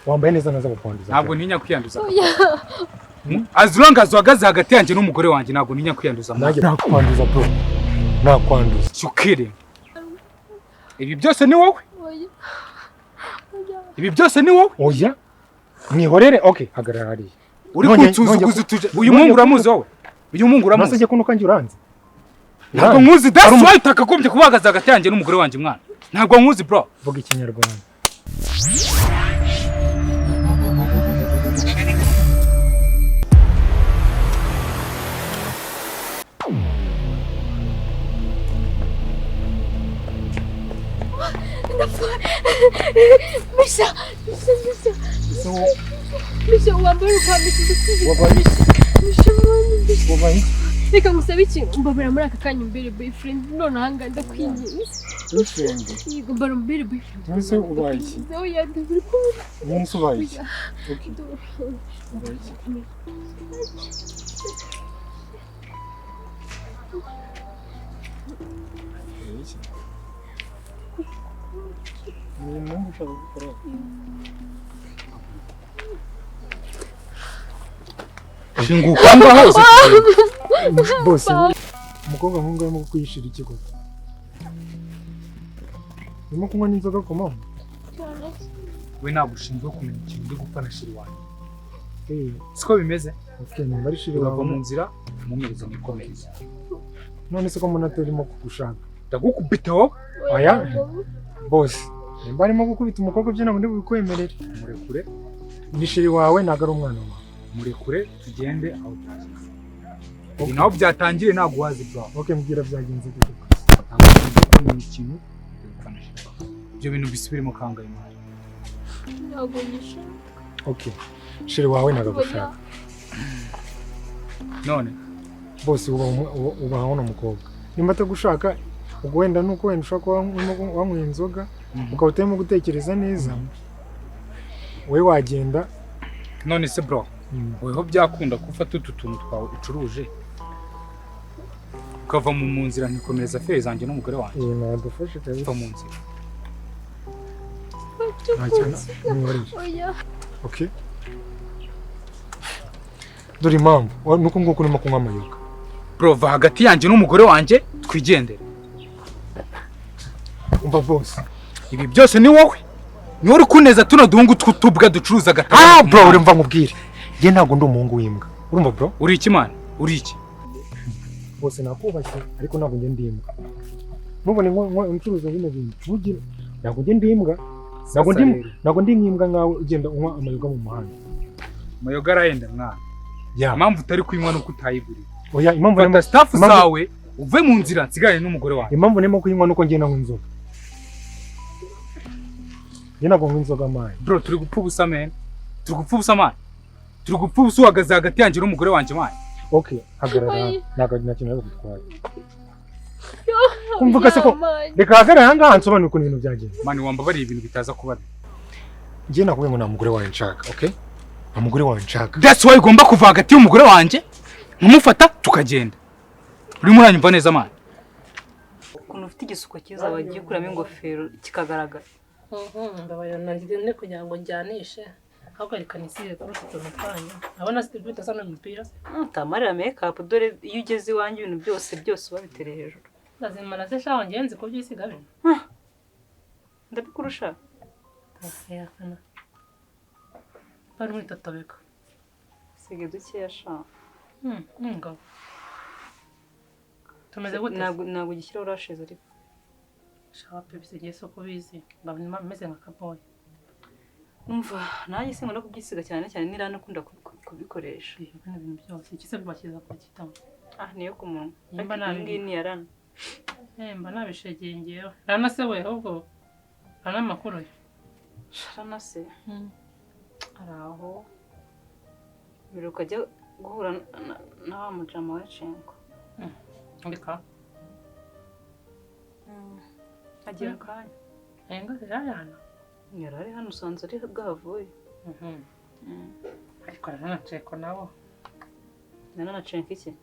Wambaye neza, naza kukwanduza. Ntabwo ntinya kwiyanduza. Oya. As long as uhagaze hagati yanjye n'umugore wanjye, ntabwo ntinya kwiyanduza. Nanjye nakwanduza, bro, nakwanduza. Shukiri, ibi byose ni wowe. Oya. Oya. Ibi byose ni wowe. Oya, mwihorere. Okay, hagarara hariya. Uri Nongeye kunsuzuguza utuje. Uyu mungu uramuzi wowe? Uyu mungu uramuzi? Nase kuno kanjye uranze? Ntabwo nkuzi. That's why utakagombye kuba uhagaze hagati yanjye n'umugore wanjye, mwana. Ntabwo nkuzi, bro. Vuga Ikinyarwanda. Misha, Misha, Misha. Misha, wambaye ukwambika. Wabaye? Misha, mwana, Misha. Wabaye? Reka ngusabe ikintu, mbabara muri aka kanya umbere boyfriend none ahangaha, ndakwinginze. Boyfriend? Yego, mbara umbere boyfriend. Nonese ubaye iki? Oya, ndabiri kubona. Nonese ubaye iki? Oya. Okay. Ubaye iki? Ubaye iki? Ni impamvu ushaka gukora? Shinguka ngaho hose. Bose, umukobwa nk'uyu arimo kwiyishira iki koko? Urimo kunywa n'inzoga ku manywa? We ntabwo ushinzwe kumenya ikintu ndi gupfa na chéri wanjye. Eh, Siko bimeze? Okay, nimba ari chéri Urava wawe. mu nzira, mumpereze nikomereze. None se ko mbona atarimo kugushaka? Ndagukubita wowe. Oya, bose, nimba arimo gukubita umukobwa, byo ntabwo ndi bubikwemerere. Murekure. Ni chéri wawe, ntabwo ari umwana wawe. Murekure tugende aho tugeze. Ibi naho byatangiriye ntabwo wazi, bro. Okay, mbwira, byagenze gute? Ntabwo ushinzwe kumenya ikintu ndi gupfa na chéri wawe. Ibyo bintu bisubiremo kangahe, mwana? Ntabwo nyishaka. Okay, chéri wawe ntabwo agushaka. None? Bose, ubaha uno mukobwa. Nimba atagushaka, ubwo wenda nuko wenda ushobora kuba wanyweye inzoga, ukaba utarimo gutekereza neza, wowe wagenda. None se, bro, weho byakunda ko ufata utu tuntu twawe ucuruje ukava mu nzira nkikomereza affaires zanjye n'umugore wanjye? Iyi nadufashe kabisa. Va mu nzira. Nta kintu, mwihorere. Oya. Okay, dore impamvu nuko nguko urimo kunywa amayoga. Bro, va hagati yanjye n'umugore wanjye twigendere. Umva, bose. Ibi byose ni wowe, niwe uri kuneza tuno duhungu tw'utubwa ducuruza agatabo. Ah, bro, urumva nkubwire, njye ntabwo ndi umuhungu w'imbwa, urumva, bro? Uri iki, man? Uri iki? Bose, nakubashye, ariko ntabwo njye ndi imbwa. Ntubone ncuruza bino bintu, ntugire, ntabwo njye ndi imbwa, ntabwo ndi Sasa rero, ntabwo ndi nk'imbwa nkawe ugenda unywa amayoga mu muhanda. Amayoga arahenda, mwana. Ya. Impamvu utari kuyinywa nuko utayiguriye. Oya, impamvu Fata narimo stuff impamvu zawe uve mu nzira, nsigarane n'umugore wanjye. Impamvu ndimo kuyinywa nuko njye nanywa inzoga. Njye ntabwo nywa inzoga, man. Bro, turi gupfa ubusa, man. Turi gupfa ubusa, man. Turi gupfa ubusa uhagaze hagati yanjye n'umugore wanjye, man. Okay, hagarara. Oya. Ntabwo nta kintu naza gutwara. Kumvuga se ko Oya, man. Reka hagarara aha ngaha nsobanure ukuntu ibintu byagenze. Man, wambabariye ibintu bitaza kuba bibi. Njye nakubwiye ngo nta mugore wawe nshaka, okay? Nta mugore wawe nshaka. That's why ugomba kuva hagati y'umugore wanjye nkamufata tukagenda. Urimo uranyumva neza, man? Ukuntu ufite igisuko cyiza, wagiye ukuramo ingofero kikagaragara. Mbabarira nari kugira ngo njyanishe, ahubwo reka nisige kuri utu tuntu twanyu, ndabona bidasa n'umupira se. Utamarira makeup, dore iyo ugeze iwanjye ibintu byose byose uba bitereye hejuru. Ndazimara se shaho, ngenzi nzi kubyisiga bino. Ndabikurusha. Yakana bari muri totobeka. Sige dukeya sha. Ngabo tumeze gute se? Ntabwo ugishyiraho lashes ariko. Shawa pe, bisigaye si uko ubizi, mba meze nka kaboyi. Umva, nanjye sinkunda kubyisiga cyane cyane, niranakunda kubikoresha. Bino bintu byose ikise bibashyiza ku gitabo. Ah, niyo ku munwa. Nimba Ariko iyi nabi ngiyi ni iya rana. Eh, mba nabishegeye ngewe. Rana se we, ahubwo rana amakuru ye? Rana se ari aho, biruka ajya guhura na wa mujama we Cengo. Reka. Agiye mu kanya. Enga zirayana. Yari ari hano, usanze ari bwahavuye. Ariko rana na Ceko nabo. Rana na Cengo iki?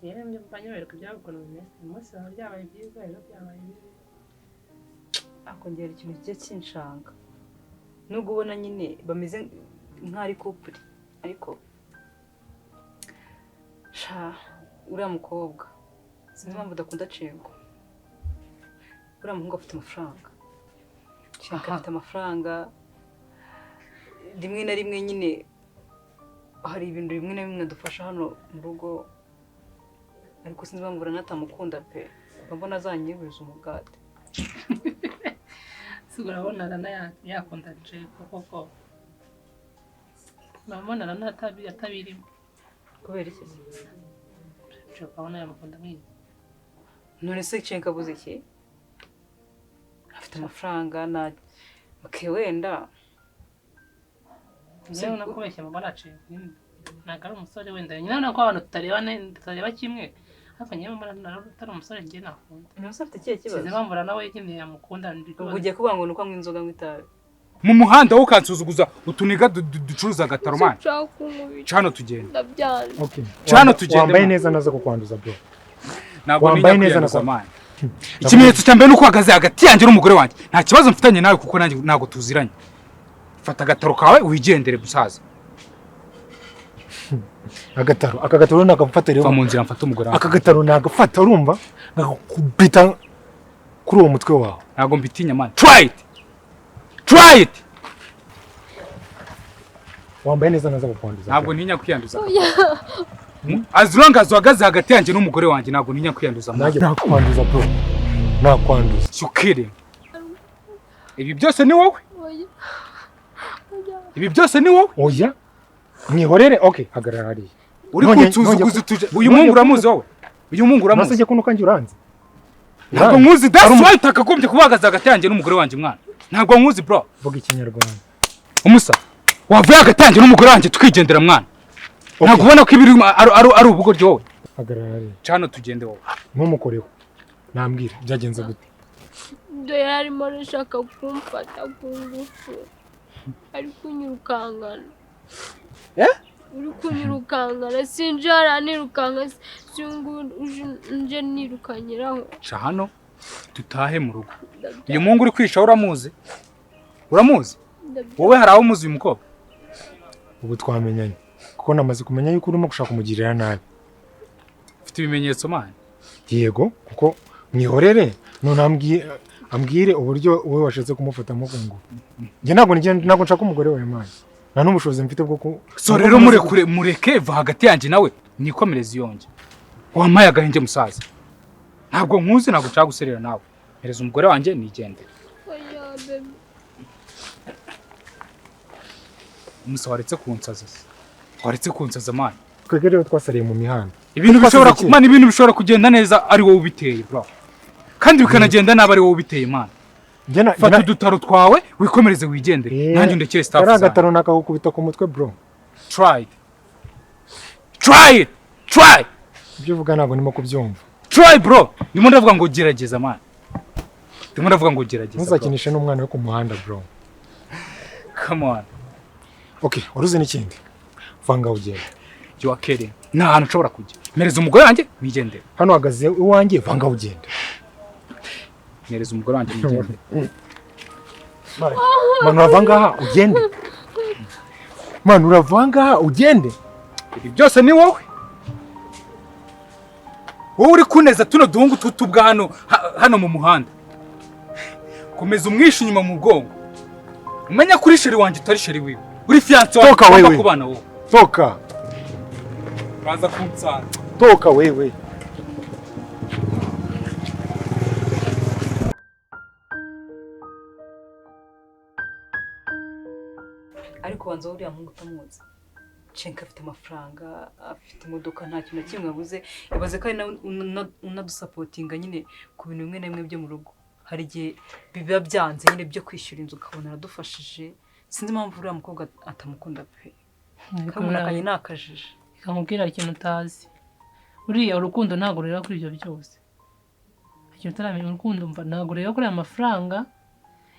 Yewe, mba nyoberwa ibyabo ukuntu bimeze. Uyu munsi biba byabaye byiza, ejo byabaye bibi. Akongera ikintu kijya kinshanga. Nubwo ubona nyine bameze nk'ari couple, ariko sha uriya mukobwa sinzi impamvu udakunda Cengo. Uriya muhungu afite amafaranga. Cengo afite amafaranga. Rimwe na rimwe nyine hari ibintu bimwe na bimwe adufasha hano mu rugo, ariko sinzi impamvu uranatamukunda pe. Mbona azanyiburiza umugati. Urabona Rana yakunda Cengo koko? Urabona Rana atabirimo. Kubera iki se? Cengo abona yamukunda nk'iyi. None se Cengo abuze iki? Afite amafaranga na okay wenda. Njyewe nakubeshya mbona Cengo ntabwo ari umusore wenda nyine urabona ko abantu tutareba kimwe. Ariko njyewe mbona atari umusore njye nakunda. None se afite ikihe kibazo? Sinzi impamvu Rana we nyine yamukunda. Ubwo ugiye kuvuga ngo ni uko anywa inzoga anywa itabi. Mu muhanda wowe ukansuzuguza utuniga ducuruza agataro man. Cano tugenda. Ndabyanze. Okay. Cano tugende. Wambaye neza naza kukwanduza bro. Ntabwo wambaye neza na man. Ikimenyetso cya mbere nuko uhagaze hagati yanjye n'umugore wanjye. Nta kibazo mfitanye nawe kuko nanjye ntabwo tuziranye. Fata agataro kawe wigendere musaza. Agataro, aka gataro nagafata rero. Va mu nzira mfata umugore wanjye. Aka gataro nagafata urumva ngakubita kuri uwo mutwe wawe. Ntabwo mbitinya man. Try it. Try it. Wambaye neza naza kukwanduza. Ntabwo ntinya kwiyanduza. As long as uhagaze hagati yanjye n'umugore wanjye ntabwo ntinya kwiyanduza. Nanjye nakwanduza bro. Nakwanduza. You kidding. Ibi byose ni wowe? Ibi byose ni wowe? Oya. Mwihorere, okay, hagarara hariya. Uri kunsuzuguza utuje. Uyu mungu uramuzi wowe? Uyu mungu uramuzi? Nase kuno kanjye uranze. Ntabwo nkuzi, that's why utakagombye kubahagaza hagati yanjye n'umugore wanjye mwana. Ntabwo nkuzi bro. Vuga ikinyarwanda. Umusa, wavuye hagati yanjye n'umugore wanjye tukigendera mwana. Ntabwo ubona ko ibiri ari ubugoryi wowe. Hagarara hariya. Cano tugende wowe. Ntumukoreho. Nambwira byagenze gute? Ibyo yarimo arashaka kumfata ku ngufu. Ari kunyirukangana. Uri kunyirukangana sinje haranirukanga singu nje nirukanyiraho. Ca hano tutahe mu rugo. Uyu mungu uri kwisha uramuzi? Uramuzi? Wowe hari aho umuzi uyu mukobwa? Ubu twamenyanye. Kuko namaze kumenya yuko urimo gushaka kumugirira nabi. Ufite ibimenyetso man? Yego, kuko mwihorere none ambwire uburyo wowe washatse kumufata mu kungu. Njye ntabwo nshaka umugore wawe man. Nta n'ubushobozi mfite bwo ku. So rero murekure mureke va hagati yanjye nawe nikomereze iyonge. Wampaye agahenge musaza. Ntabwo nkuzi ntabwo nshaka guserera nawe. Mpereza umugore wanjye nigendere. Oya baby. Umusa waretse kunsaza. Waretse kunsaza man. Twebwe rero twasariye mu mihanda. Ibintu bishobora man ibintu bishobora kugenda neza ari wowe ubiteye bro. Kandi bikanagenda nabi ari wowe ubiteye man. Fata udutaro twawe wikomereze wigendere. Nanjye undekere staff zanjye. Kari agataro nakagukubita ku mutwe bro. Try it. Try it. Try. Ibyo uvuga ntabwo ndimo kubyumva. Try bro. Ndimo ndavuga ngo gerageza man. Ndimo ndavuga ngo gerageza. Ntuzakinishe n'umwana we ku muhanda bro. Come on. Okay, uruzi n'ikindi. Vanga ugende. You are kidding. Nta hantu nshobora kujya. Mpereza umugore wanjye wigendere. Hano hagaze iwanjye vanga ugende. Mpereza umugore wanjye wigendere. Manu urava ngaha ugende. Manu urava ngaha ugende. Ibi byose ni wowe. Wowe uri kuneza tuno duhungu tutubwa hano hano mu muhanda. Komeza umwishe inyuma mu bwongo. Umenya kuri sheri wanjye utari sheri wiwe. Uri fiancé wawe. Toka wewe. Kubana wowe. Toka. Uraza kunsanga. Toka wewe. Ariko banza uriya muhungu utamuzi. Cenka afite amafaranga, afite imodoka, nta kintu na kimwe abuze. Ibaze ko ari nawe unadusapotinga nyine ku bintu bimwe na bimwe byo mu rugo. Hari igihe biba byanze nyine byo kwishyura inzu ukabona aradufashije. Sinzi impamvu uriya mukobwa atamukunda pe. Kamuna kanye nakajije. Ikamubwira ikintu utazi. Uriya urukundo ntabwo rureba kuri ibyo byose. Ikintu utaramenya urukundo mva ntabwo rureba kuri amafaranga.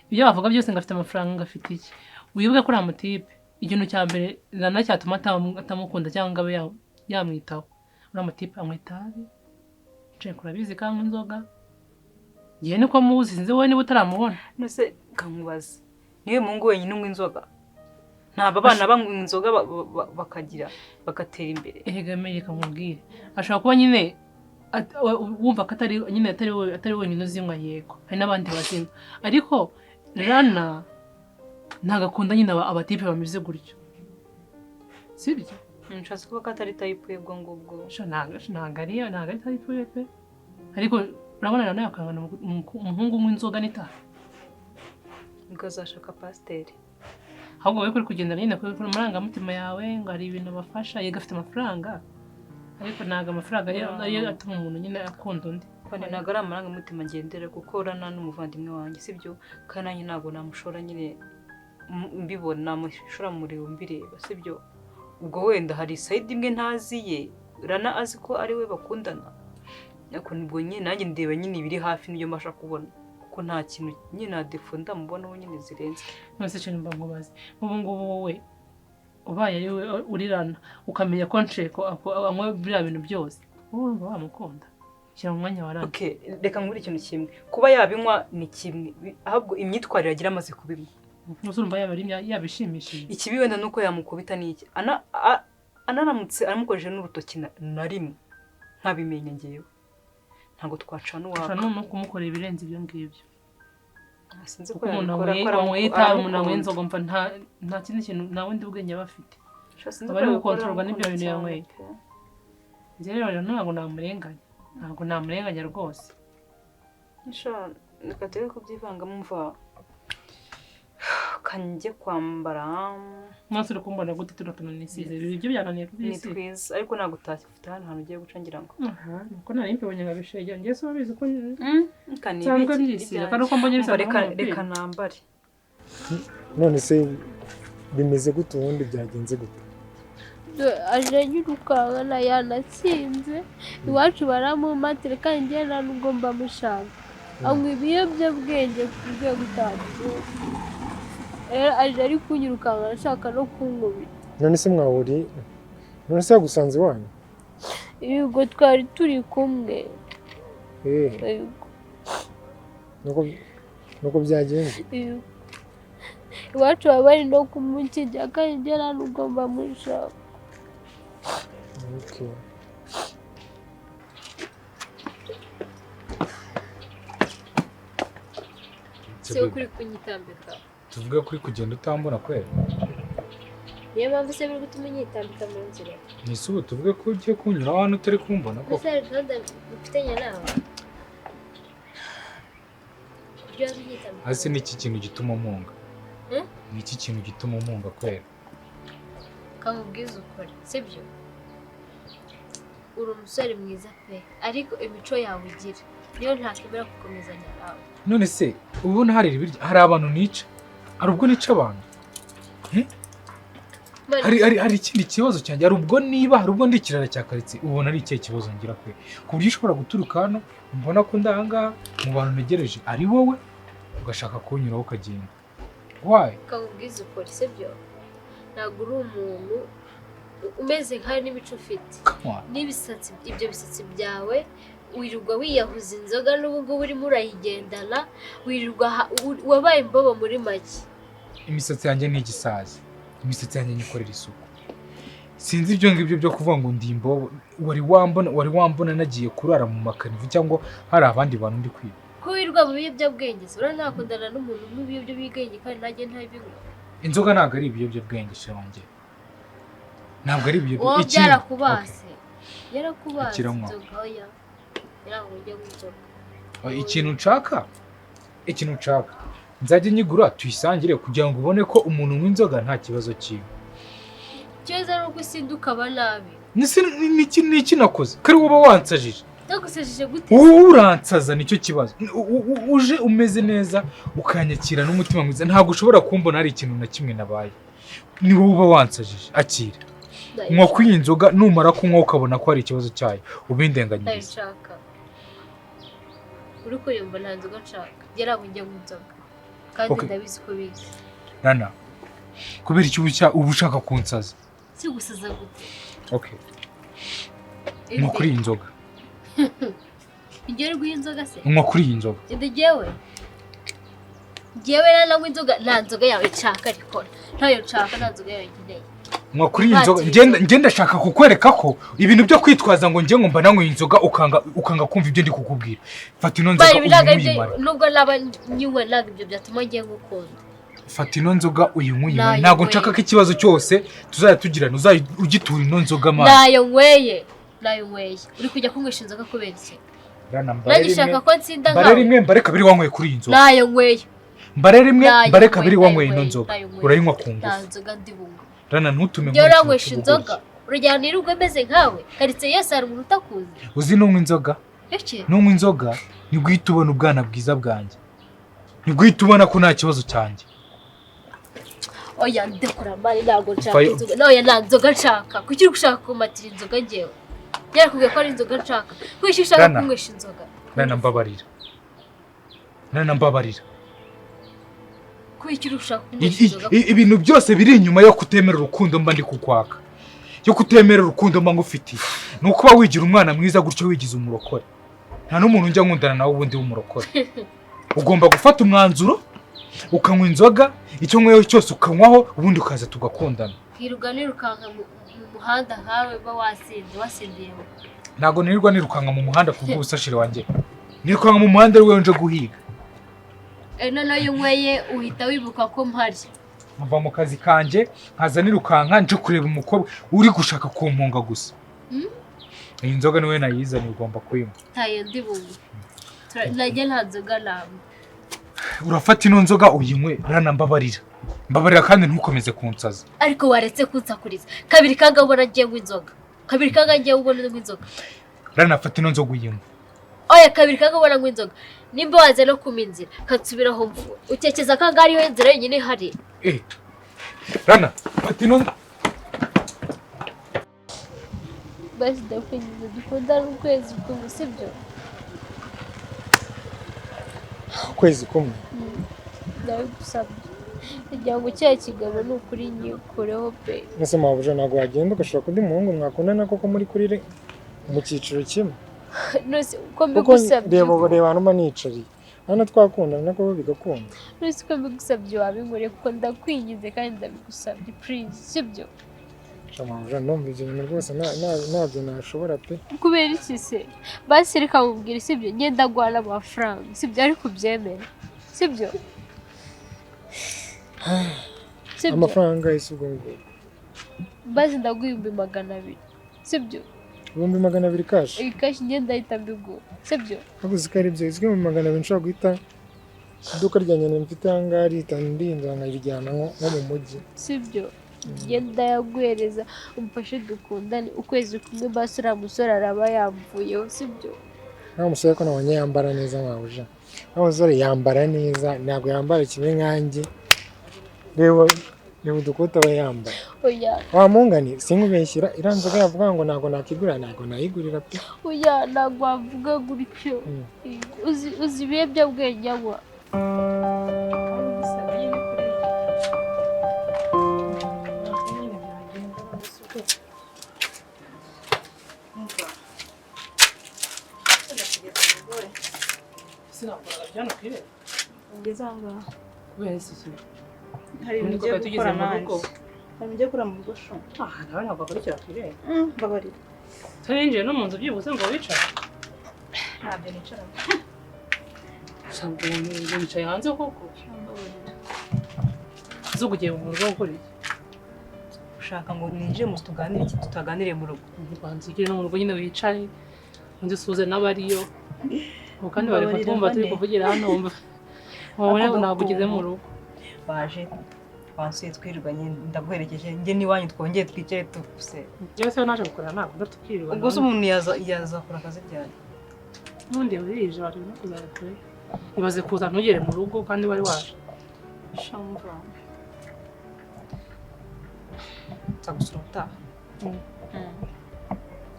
Ibyo bavuga byose ngo afite amafaranga ngo afite iki. Wibuke kuri amutipe. Ikintu cya mbere Rana cyatuma atamukunda cyangwa abe yamwitaho. Uriya mutipe anywa itabi. Cenka urabizi ko anywa inzoga. Ngiye niko muzi sinzi wowe niba utaramubona. Nose kamubaza. Niwe muhungu wenyine unywa inzoga. Ntabwo abana banywa inzoga bakagira bagatera imbere. Erega reka nkubwire, ashobora kuba nyine wumva ko atari nyine atari wenyine uzinywa, yego hari n'abandi bazinywa, ariko Rana ntabwo akunda nyine abatipe bameze gutyo, sibyo? Nshatse kuvuga ko atari type ye ubwo ngubwo. Ntabwo ari type ye pe, ariko urabona Rana yakangana umuhungu unywa inzoga n'itabi. Niko azashaka pasiteri. Ahubwo wowe kuri kugenda nyine kuri amarangamutima yawe ngo hari ibintu bafasha, yego afite amafaranga, ariko ntabwo amafaranga ariyo atuma umuntu nyine akunda undi. Ntabwo ari amarangamutima ngendera, kuko Rana n'umuvandimwe wanjye, sibyo? Kandi nanjye ntabwo namushora nyine mbibona, namushora mureba mbireba, sibyo? Ubwo wenda hari side imwe ntazi ye, Rana azi ko ari we bakundana, ariko nibwo nyine nanjye ndeba nyine ibiri hafi n'ibyo mbasha kubona, kuko nta kintu nyine na défaut ndamubonaho nyine zirenze. None se mba nkubaze, nk'ubu ngubu wowe ubaye ari we uri Rana ukamenya ko Nsheko anywa biriya bintu byose, wowe urumva wamukunda? Shyira mu mwanya wa Rana. Okay, reka nkubwire ikintu kimwe, kuba yabinywa ni kimwe, ahubwo imyitwarire agira amaze kubinywa. Ntuzi urumva yaba yabishimishije. Ikibi wenda nuko yamukubita n'iki, anaramutse aramukoresheje n'urutoki na rimwe nkabimenya ngewe, ntabwo twacana uwaka. Ushobora no kumukorera ibirenze ibyo ngibyo. Sinzi ko Kuko umuntu yabikora, ko wanyweye itabi, umuntu wanyweye aramukunda. inzoga, mva nta kindi kintu, nta bundi bwenge aba afite. Sinzi Aba ko ari yabikora, gukontororwa n'ibyo aramukunda bintu cyane yanyweye. pe. Njye rero ntabwo namurenganya, ntabwo namurenganya rwose. Sha, reka tureke kubyivangamo, mva kanjye kwambara. Mwese uri kumbona gute tuno tuntu nisize? Ibyo byananiye Ni kubyisiga. twiza, ariko ntabwo utafite hano hantu ugiye guca ngira ngo. Aha, nuko nari mbibonye nkabishegera. Njye se urabizi ko Reka nsanzwe nibike mbyisiga, ibyanjye. kandi uko mbonye Umva, bisa reka n'umupira. Reka nambare. None se bimeze gute ubundi, byagenze gute? Aje yirukankana, yanatsinze iwacu baramumatira, kandi njye nta nubwo mba mushaka. Anywa ibiyobyabwenge ku rwego utabyumva. Rero aje ari kunyirukankana ashaka no kunkubita. None se mwahuriye? None se yagusanze iwanyu? Yego, twari turi kumwe. Yego. Nuko byagenze? Yego. Iwacu baba bari no kumukijya, kandi njye nta nubwo mba mushaka. Okay. Si kuri kunyitambika. Tuvuge kuri kugenda utambona kwera? Niyo mpamvu se biri gutuma unyitambika mu nzira? Ni ubu tuvuge ko ugiye kunyura hano utari kumbona koko? Mbese hari gahunda mufitanye nawe kuryo waza unyitambika? Hasi ni iki kintu gituma umpunga? Hmm? Ni iki kintu gituma umpunga kwera? Kamubwiza ukuri, sibyo? Uri umusore mwiza pe, ariko imico yawe ugira niyo ntakwemera gukomezanya nawe. None se ubona hari ibiryo, hari abantu nica? Hari ubwo nica abantu? Mani, Hari ikindi kibazo cyanjye? Hari ubwo niba hari ubwo ndi ikirara cya karitsiye, ubona ari ikihe kibazo ngira kwe, ku buryo ushobora guturuka hano mbona ko ndi ahangaha mu bantu ntegereje ari wowe, ugashaka kunyuraho ukagenda? Why? Kamubwiza ukuri, sibyo? Ntabwo uri umuntu umeze nkawe n'imico ufite. Come on. N'ibisatsi, ibyo bisatsi byawe, wirirwa wiyahuza inzoga, n'ubu ngubu urimo urayigendana, wirirwa wabaye imbobo muri make. Imisatsi yanjye ni igisazi, imisatsi yanjye nyikorera isuku. Sinzi ibyo ngibyo byo kuvuga ngo ndi imbobo. Wari wambona nagiye kurara mu makanivu cyangwa hari abandi bantu ndi kwiba? Ko wirirwa mu biyobyabwenge se, urabona nakundana n'umuntu unywa ibiyobyabwenge kandi nanjye ntabinywa? Inzoga ntabwo ari ibiyobyabwenge shenge, ntabwo ari ibiyobyabwenge. Wowe byarakubase, yarakubase. Ikiranywa. Inzoga oya, ntabwo ujya mu nzoga. Ikintu nshaka nzajya nyigura tuyisangire, kugira ngo ubone ko umuntu unywa inzoga nta kibazo cyiwe. Ikibazo ari uko usinda ukaba nabi. Nese niki nakoze kari wowe wansajije? Ndagusajije gute? Wowe uransaza, nicyo kibazo. Uje umeze neza, ukanyakira n'umutima mwiza, ntabwo ushobora kumbona hari ikintu na kimwe nabaye. Ni wowe uba wansajije. Akira, nywa kuri iyi nzoga, numara kunywa ukabona ko hari ikibazo cyayo ubindenganyiriza. Ndabishaka uri kuremba, nta nzoga nshaka. Njye ntabwo njya mu nzoga kandi ndabizi ko bizi. Rana, kubera icyo uba ushaka kunsaza? Si gusaza gute? Okay, nywa kuri iyi nzoga. Ibyo uri guha inzoga se? Nywa kuri iyi nzoga. Genda jyewe. Njyewe nanywa inzoga, nta nzoga yawe nshaka, ariko ntayo nshaka, nta nzoga yawe nkeneye. Nywa kuri iyi nzoga. Ivatiri. Ngenda ndashaka kukwereka ko ibintu byo kwitwaza ngo njye ngo mba nanyweye inzoga, ukanga kumva ibyo ndi kukubwira. Fata ino nzoga Bari ntabwo uyinywe aribyo. uyimare. Nubwo naba nyinywa, ntabwo ibyo byatuma ngiye gukunda. Fata ino nzoga uyinywe uyimare. Nayo Ntabwo nyweye. nshaka ko ikibazo cyose tuzajya tugirana uzajya ugitura ino nzoga amazi. Nayo nyweye, nayo nyweye. Uri kujya kunywesha inzoga kubera iki? Rana, mbare Nanjye ushaka rimwe ko nsinda mbare nkawe? rimwe, mbare kabiri wanyweye kuri iyi nzoga. Nayo nyweye. Mbare rimwe, Nayo mbare kabiri nyweye, wanyweye ino nayo nzoga. nyweye. Urayinywa ku Nta ngufu. nzoga ndi bunywe. Rana, ntutume Njyewe nkora ikintu uranywesha cy'ubugoryi. inzoga, urajyana nirirwe meze nkawe? Karitsiye yose hari umuntu utakuzi. Uzi nunywa inzoga? Iki? Nunywa inzoga nibwo uhita ubona ubwana bwiza bwanjye, nibwo uhita ubona ko nta kibazo cyanjye. Oya, ndekura man, ntabwo nshaka Fayo- inzoga. Oya, nta nzoga nshaka. Kuki uri gushaka kumatira inzoga? Njyewe yarakubwiye ko ari inzoga nshaka? Kuki ushaka Rana. kunywesha inzoga? Rana, mbabarira. Rana, mbabarira. Kuki uri gushaka kunywesha inzoga? Ibintu byose biri inyuma yo kutemera urukundo mba ndi kukwaka, yo kutemera urukundo mba ngufitiye, ni ukuba wigira umwana mwiza gutyo, wigize umurokore. Nta n'umuntu njya nkundana nawe ubundi w'umurokore. Ugomba gufata umwanzuro ukanywa inzoga, icyo nkweyo cyose ukanywaho, ubundi ukaza tugakundana. Nkirirwa nirukanka mu muhanda nkawe uba wasinze, wasindiye? Ntabwo nirirwa nirukanka mu muhanda ku bw'ubusashire wanjye. Nirukanka mu muhanda ari wowe nje guhiga. Noneho iyo unyweye uhita wibuka ko mpari? Nkuva mu kazi kanjye nkaza nirukanka nje kureba umukobwa uri gushaka kumpunga gusa. Iyi nzoga niwe nayizaniye, ugomba kuyinywa. Ntayo ndi bunywe. Najye nta nzoga nanywa. Urafata ino nzoga uyinywe. Rana, mbabarira, mbabarira, kandi ntukomeze kunsaza. Ariko waretse kunsakuriza? Kabiri kanga ubona ngiye nywa inzoga? Kabiri kanga ngiye ubona nywa inzoga? Rana, fata ino nzoga uyinywe. Oya, kabiri kanga ubona nywa inzoga? Nimba waza no kuma inzira kansubiraho mvuye, utekeza ko ahangaha ariyo nzira yonyine ihari? Eh, Rana, fata ino. Basi ndakwinginze, dukundane ukwezi kumwe, sibyo? Ukwezi kumwe? Ndabigusabye kugira ngo cya kigabo ni ukuri nyikureho pe. Ese mabuja, ntabwo wagenda ugashaka undi muhungu mwakundana koko muri kuri mu cyiciro kimwe? Nose uko Kuko mbigusabye? reba, reba hano mba nicariye hano, twakundana koko bigakunda. Nose uko mbigusabye wabinkoreye kuko? Ndakwinginze kandi ndabigusabye, please, sibyo? Sha mabuja, ndumva ibyo bintu rwose ntabyo nashobora pe. Kubera iki se? Basi reka mubwire, sibyo? Ngenda guhana amafaranga, sibyo? Ariko ubyemere, sibyo? Sibyo? Amafaranga ese ubwo ngubwo? Basi ndaguha 200,000, sibyo? 200,000 cash? Iyi cash ngenda ahita mbiguha, sibyo? Habuze ko ari byo izwi mu 200 nshobora guhita iduka rya nyina mfite aha ngaha rihita ndinda nkarijyana nko mu mujyi. Sibyo? Ngenda yaguhereza, umfashe dukundane ukwezi kumwe, basi uriya musore araba yamvuyeho, sibyo? Nta musore ko nabonye yambara neza mabuja, nta musore yambara neza, ntabwo yambara kimwe nkanjye. Reba, reba udukote aba yambaye. Oya. Wamungani sinkubeshyira, iriya nzoga yavuga ngo ntabwo nakigurira, ntabwo nayigurira pe. Oya, ntabwo wavuga gutyo. Uzi ibiyobyabwenge anywa? Nyine byagenda. Umva. Sinakoraga byano kwireba. Ngeze aha ngaha. Kubera iki kintu? Hari ibintu Ubundi ugiye twari tugeze gukora mu rugo. nanjye. Hari ibintu ugiye gukora mu rugo sho. Ah, nawe ntabwo wagarukira ku irembo. Mbabarira. Utarinjiye no mu nzu byibuze ngo wicare? Ntabyo nicara. Usanga umuntu wicaye hanze koko. Mbabarira. Uzi ugiye mu rugo gukora iki? Ushaka ngo ninjire mu nzu tuganire iki tutaganiriye mu rugo? Banza ugere no mu rugo nyine wicare, undi usuhuze n'abariyo. Ubu kandi bari Mbabarira, kutwumva turi Vane. kuvugira hano, wumva wabona Ako ntabwo ugeze mu rugo. Baje bansuye twirirwanye, ndaguherekeje njye n'iwanyu, twongeye twicare tuse. Njyewe se naje gukorera ntabwo ndatukwirirwa. Ubwo se umuntu yaza yazakora akazi ryari? N'ubundi burije bari no kuzaza kure. Ibaze kuza ntugere mu rugo kandi wari waje. Shamva. Nzagusura ubutaha.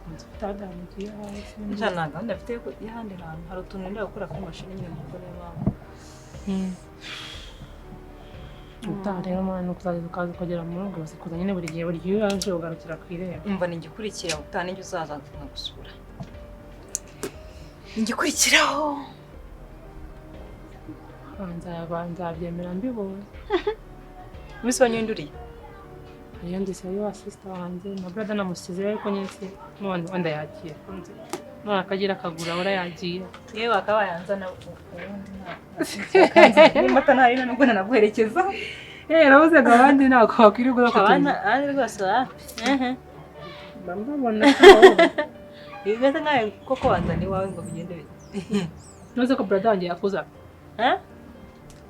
Inzu ifite ahandi hantu ugiye hasi. Nta nta gahunda mfite y'ahandi hantu, hari utuntu nenda gukora kuri mashini nyine mu rugo, niyo mpamvu. Ubutaha rero mwana ukazaza ukaza ukagera mu rugo, ibaze kuza nyine buri gihe, buri gihe iyo waje ugarukira ku irembo. Umva, ni igikurikira ubutaha nijya uzaza nkagusura. Ni igikurikiraho. Nzabyemera mbibonye. Umunsi wanyunduriye. Hariyo ndetse hariyo wa sister wanjye na brother namusize, ariko nyine si none wenda yagiye none akagira akagura ora yagiye. Yewe akaba yanzana ubundi nta nimba atanahari nta nubwo nanaguherekeza. Rabuze ngo abandi ntabwo wakwirirwa abana abandi rwose wapi. Mba mbabona. Bimeze nkawe koko wanzana iwawe ngo bigende bite? Ntuzi ko brother wanjye yakuza.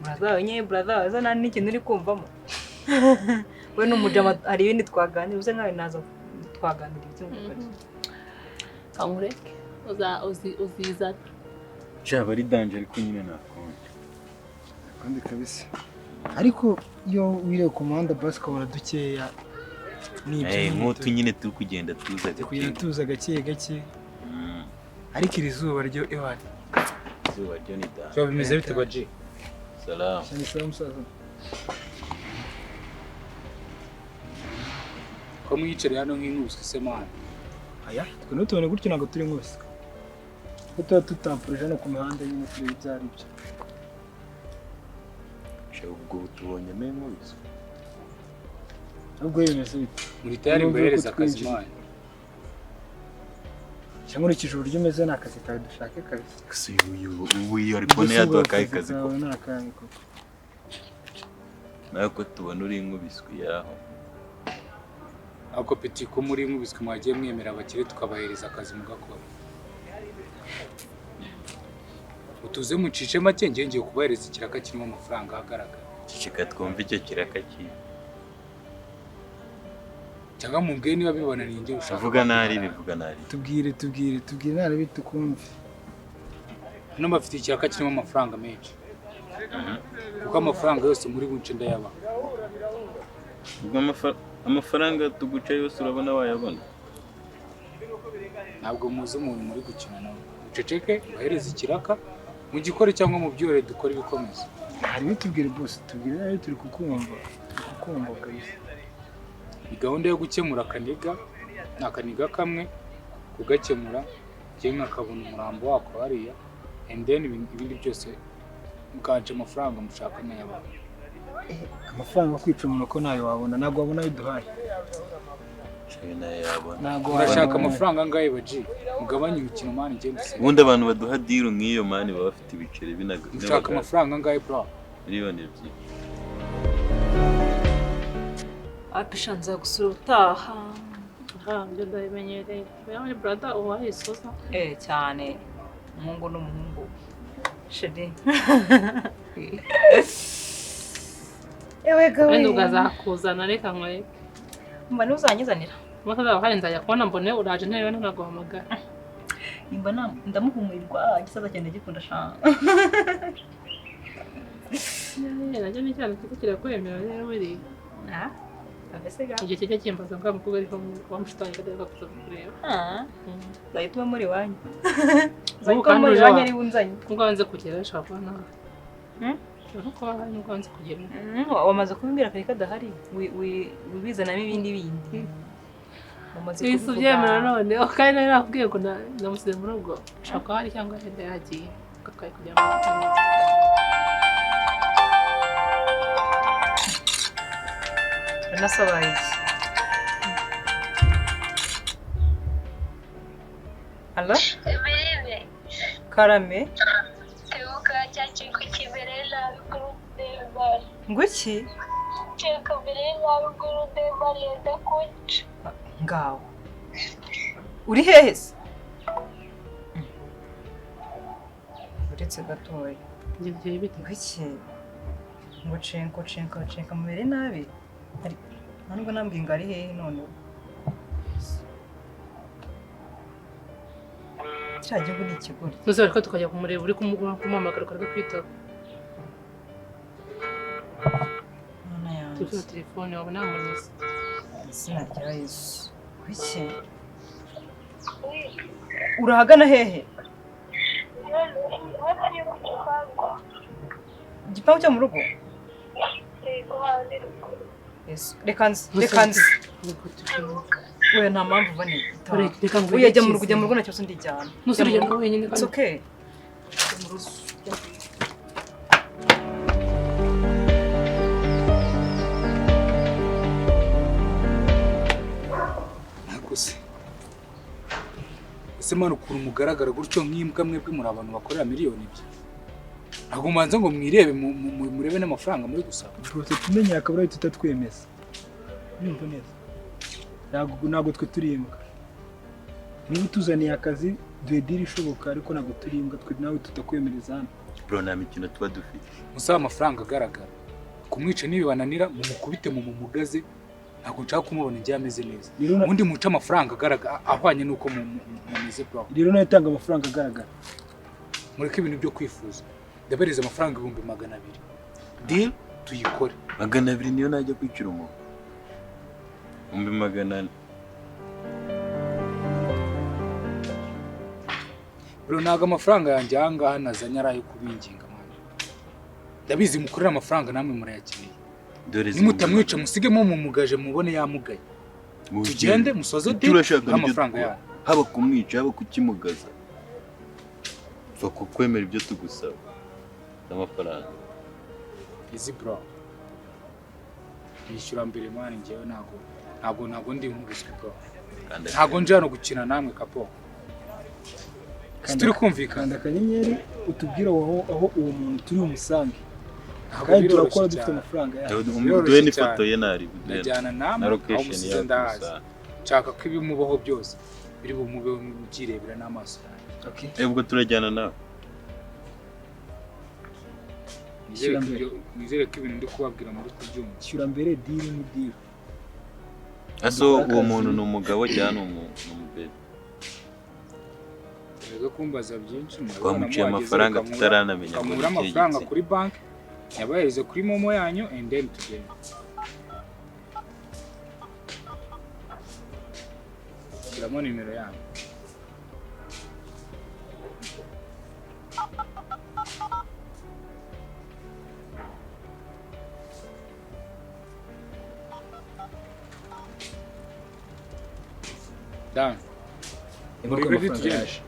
Brother wawe nyine, brother wawe zo nta n'ikintu uri kumvamo. We n'umujama hari ibindi twaganira, uze nkawe naza twaganira ibyo ngukora. Kankureke uzizana. Cyaba ari danger, ariko nyine nakonje. Kandi kabisa, ariko iyo wiriwe ku muhanda basi ukabona dukeya ni ibyo. Eh, nk'utu nyine turi kugenda tuza gake. Kugenda tuza gake gake. Ariko iri zuba ryo ewana. Izuba ryo ni danger. Biba bimeze bite baji? Salamu. Cyane sawa musaza. Ko mwiyicariye hano nk'inkubiswe se mwana? Aya twe ntutubone gutyo, ntabwo turi nkubiswe, kuko tuba tutampurije hano ku mihanda nyine tureba ibyo ari byo. Ubwo tubonyemo inkubiswe. Ahubwo bimeze bite? Muri tayari mbahereza akazi mwana? Cyangwa nkurikije uburyo umeze ni akazi kawe dushake kabisa. Gusa uyu ubu iyo ari kubona yaduha akahe kazi ko? Ni akahe koko? Nawe ko tubona uri inkubiswe yaho. Ako peti ko muri inkubiswe mwagiye mwemera abakire tukabahereza akazi mugakora. Utuze mucice make, ngiye ngiye kubahereza ikiraka kirimo amafaranga agaragara. Ceceka twumve icyo kiraka kiri. Cyangwa mumbwiye niba bibonaniye ngiye ushaka. Vuga nari bivuga nari. Tubwire tubwire tubwire nari bitukumve. Hano bafite ikiraka kirimo amafaranga menshi. Kuko amafaranga yose muri bunce ndayaba. Ubwo amafaranga tuguca yose urabona wayabona. Ntabwo muzi umuntu muri gukina nawe. Uceceke bahereza ikiraka mugikore cyangwa mubyore dukore ibikomeza. Hari bitubwire boss, tubwire nayo turi kukumva. Turi kukumva kabisa. Ni gahunda yo gukemura akaniga, akaniga kamwe kugakemura ngiye nkakabona umurambo wako hariya, and then ibindi byose mukanje amafaranga mushaka nkayabona. Amafaranga kwica umuntu ko nayo wabona, ntabwo wabona ayo duhaye. Ntabwo urashaka amafaranga angahe baji? Mugabanye imikino mani ngende se. Ubundi abantu baduha deal nk'iyo mani baba bafite ibiceri binaga. Mushaka amafaranga angahe bro? 2 miliyoni. Apisha nzagusura ubutaha. Ibyo ndabimenyereye. Oya brother uwaye isoza. Cyane. Umuhungu n'umuhungu. Sheri. Ewe gawe. Wenda ukazakuzana reka nkoreke. Mba ntuzanyizanira. Umusaza wawe nzajya kubona mbone uraje ntewe ntanaguhamagara. Nimba ndamuhumurirwa igisaza cyane gikunda sha. Nacyo ni icyana cyiza kirakwemera rero buriya. Ah. Igihe kijya kimbaza ngo mukobwa ariko wamushitanye kadaka kuza kureba. Zahituma muri wanyu. Zahituma muri wanyu ari bunzanye. Ubwo wanze kugera ashaka kuba nawe. Uko hari nubwo wanze kugera. Wamaze kubimbwira kare kadahari wibizanamo ibindi bindi. Wamaze kubivuga. Ubyemera none kandi nari nakubwiye ngo namusize muri ubwo ashaka kuba hari cyangwa yenda yagiye twari kujya mu. Nasabaye iki? Allo? Karame? Tebuka cyakintu kimereye nabi kuri Udemari. Nguki? Cyakumereye nabi kuri Udemari yenda kunca. Ngaho. Uri hehe se? Uretse gatoya. Ngiye bite? Nguki? Ngo cenko cenko cenko mubere nabi. Nubwo nambwiye ngo ari hehe none. Kiriya gihugu ni ikigoryi. Ntuzi ariko tukajya kumureba uri kumuhamagara ukareka kwitaba. Mwana yanjye. Turi kuri telefone wabona yamunize. Izina rya Yesu. Kuki? Urahagana hehe? Igipangu cyo mu rugo? Reka nzi, reka nzi. Oya nta mpamvu ubone. Oya jya mu rugo, jya mu rugo nta kibazo ndijyana. Ntusubire wenyine. It's okay. Jya mu rugo. Se mwana, ukuntu mugaragara gutyo nk'imbwa, mwebwe muri abantu bakorera 2 miliyoni? Ntabwo mubanza ngo mwirebe, murebe n'amafaranga muri gusaba? Rwose tumenye akabura tutatwemeza. Yumva neza. Ntabwo twe turi imbwa. Niba utuzaniye akazi, duhe deal ishoboka, ariko ntabwo turi imbwa twe nawe tutakwemereza hano. Bro, nta mikino tuba dufite. Musaba amafaranga agaragara. Kumwica nibibananira, mumukubite, mumumugaze. Ntabwo nshaka kumubona njye ameze neza. Rero Ubundi muce amafaranga agaragara ahwanye n'uko mumeze, bro. Rero nawe tanga amafaranga agaragara. Mureke ibintu byo kwifuza. Ndabereza amafaranga 200,000, deal tuyikore. 200 niyo najya kwicira umuntu? 400,000. Bro, ntabwo amafaranga yanjye aha ngaha nazanye ari ayo kubinginga, mwana. Ndabizi mukorera amafaranga, namwe murayakeneye. Dore. Nimutamwica, musigemo mumugaje, mubone yamugaye, tugende musoze Icyo deal urashaka nibyo n'amafaranga dukora. yanyu. Haba kumwica, haba kukimugaza, pfa kukwemera ibyo tugusaba n'amafaranga. Easy, bro. Yishyura mbere, man. Njyewe ntabwo ndi nk'ubuswi, bro. Kanda. Ntabwo nje hano gukina namwe, kapo. Turi kumvikana? Kanda akanyenyeri, utubwire aho uwo muntu turi bumusange. Ntabwo Kandi biroroshye turakora dufite cyane. amafaranga yacu. Biroroshye Duhe n'ifoto cyane. ye nari. Najyana namwe Na aho location musize yacu ndahazi. gusa. Nshaka ko ibimubaho byose biri bumubeho mubyirebera n'amaso yanjye. Okay. Eh, ubwo turajyana nawe. Nizere ko Shyira mbere. Nizere ko ibintu ndi kubabwira muri kubyumva. Shyura mbere, deal ni deal. Aso Dukore uwo akazi. muntu ni umugabo cyangwa ni umubebe? Reka kumbaza byinshi, murabona Twamuciye muhageze, amafaranga tutaranamenya ngo ukamura ni ikihe amafaranga gitsina. kuri banki, yabahereze kuri momo yanyu, and then tugende. Shyiramo nimero yanyu. Done. Niba Muri ko ready, amafaranga tugende. yaje.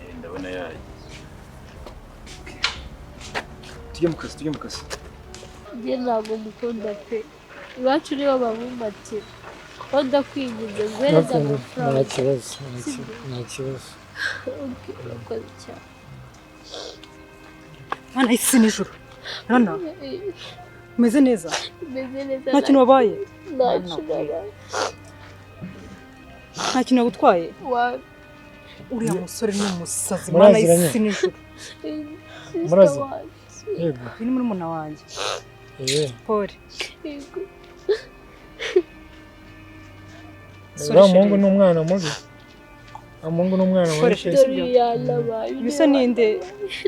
Eh, ndabona yaje. Tujye mu kazi, tujye mu kazi. Njye ntabwo mukunda pe. Iwacu nibo babumbatira ko ndakwinginze nguhereze Nta amafaranga. kibazo, Sibyo? nta kibazo. Okay, urakoze cyane. Mwana y'isi n'ijuru, Rana, umeze neza? Meze neza. Nta kintu wabaye? Nta kintu nabaye. Nta kintu yagutwaye? Wa Uriya musore ni umusazi, Mana Muraziranye? y'isi n'ijuru. Sister Murazi? wanjye. Yego. Uyu ni murumuna wanjye. Eh. Paul. Yego. Uriya muhungu ni umwana mubi, uriya muhungu ni umwana mubi. Koresha pe. Dore yanabaye. Bisa ninde?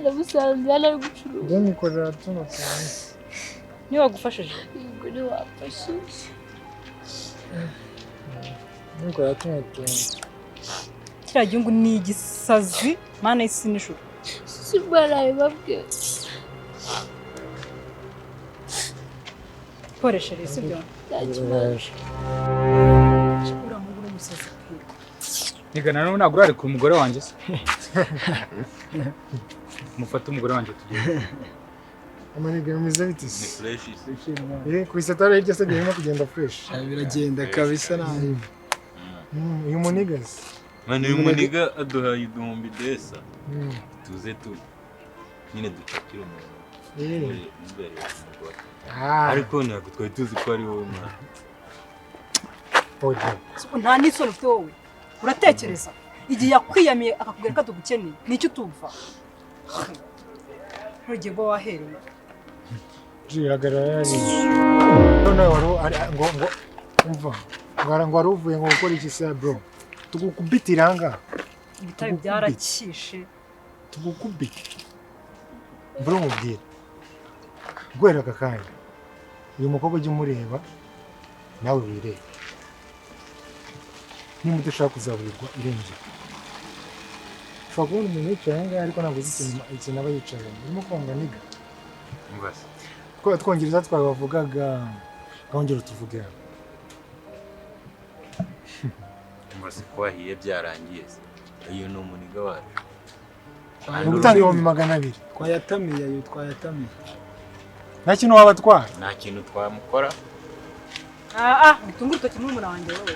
Namusanze hano ari gucuruza. Njye nikorera tuno tuntu. Niwe wagufashije? Yego, niwe wamfashije. Nikorera tuno tuntu. Kiriya gihugu ni igisazi, Mana y'isi n'ijuru. Si barabibabwira. Koresha rero, sibyo? Nta kibazo. Biraje. Uriya muhungu ni umusazi pe. Niga nawe, ntabwo urarekura umugore wanjye se? Mufate umugore wanjye tugende. Amaniga, bimeze bite Ni se? fresh. Eh, ku isatara hirya se birimo kugenda fresh? Biragenda kabisa nabi. Uyu munigazi. Mwana, uyu muniga aduhaye uduhumbi desa. Tuze tu nyine ducakire umuntu. Imbere umugore. Ah, Ariko ntabwo twari tuzi ko ari wowe, mwana. oya. Nta n'isoni ufite wowe? Uratekereza igihe yakwiyamiye akakubwira ko atugukeneye, nicyo utumva? Ntugiye kuba wahereye. Ji, hagarara hariya. None wari ngo umva ngo wari uvuye ngo gukora iki se, bro? Tugukubitira aha ngaha. Ibitabi byarakishe. Tugukubite, bro. Mubwire guhera aka kanya, uyu mukobwa ujya umureba nawe wirebe, niba udashaka kuzaburirwa irengero. Ushobora kubona umuntu yicaye aha ngaha, ariko ntabwo uzi ikintu aba yicayemo. Urimo kumva, niga? Umva se. Twa twongereza twabavugaga, ngongera utuvuge hano. Umva se, ko wahiye byarangiye se? Uyu ni umuniga wacu. Ni ugutanga 200,000. Twayatamiye ayo, twayatamiye. Nta kintu wabatwara. Nta kintu twamukora. Ah, utunga urutoki murumuna wanjye wowe.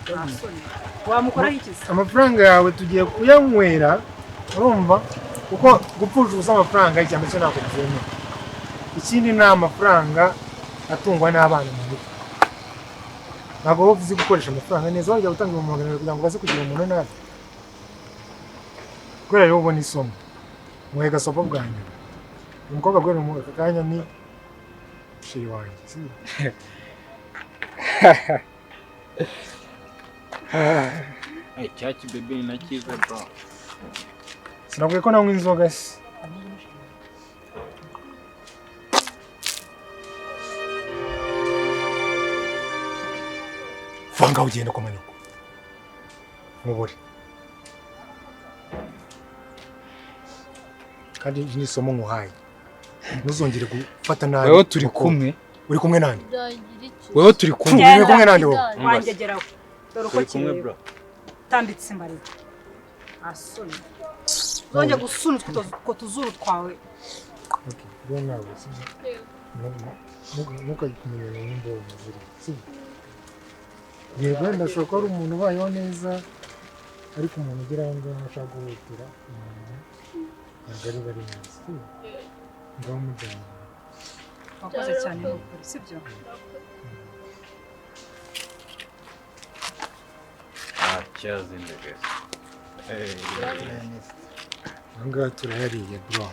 Nta soni. Wamukoraho iki se? Amafaranga yawe tugiye kuyanywera, urumva? Kuko gupfusha ubusa amafaranga icya mbere cyo ntabwo byemewe. Ikindi ni amafaranga atungwa n'abana mu mutwe. Ntabwo wowe uzi gukoresha amafaranga neza, wajya gutanga 200,000 kugira ngo ubaze kugira umuntu nabi. Kubera rero ubona isomo. Muhe gasopo bwa nyuma. Umukobwa guhera mu aka kanya ni sheri wanjye, sibyo? Hey, cyacu bebe ni na cyiza bro. Sinakubwiye ko nanywa inzoga se. Vanga ugenda kwa manyoko. Mubure. Kandi ni isomo nkuhaye. Ntuzongere gufata nabi. Wewe turi kumwe. Uri kumwe nande? Wewe turi kumwe. Uri kumwe nande wowe? Wangegeraho. Dore uko Turi kumwe kireba. bro. Tambitse imbariro. Asoni. Uzongera gusuna utwo tuzuru twawe. Okay, rero nawe sibyo? Ntukajye n'imbobo ziri, sibyo? Yego wenda ashobora kuba ari umuntu ubayeho neza, ariko umuntu ugera aho ngaho ashaka guhutira umuntu ntabwo ari bari neza, sibyo? Ngaho mujyane. Wakoze cyane nukuri, sibyo? Ah, cheers in the guys. Hey. Aha ngaha turayariye bro.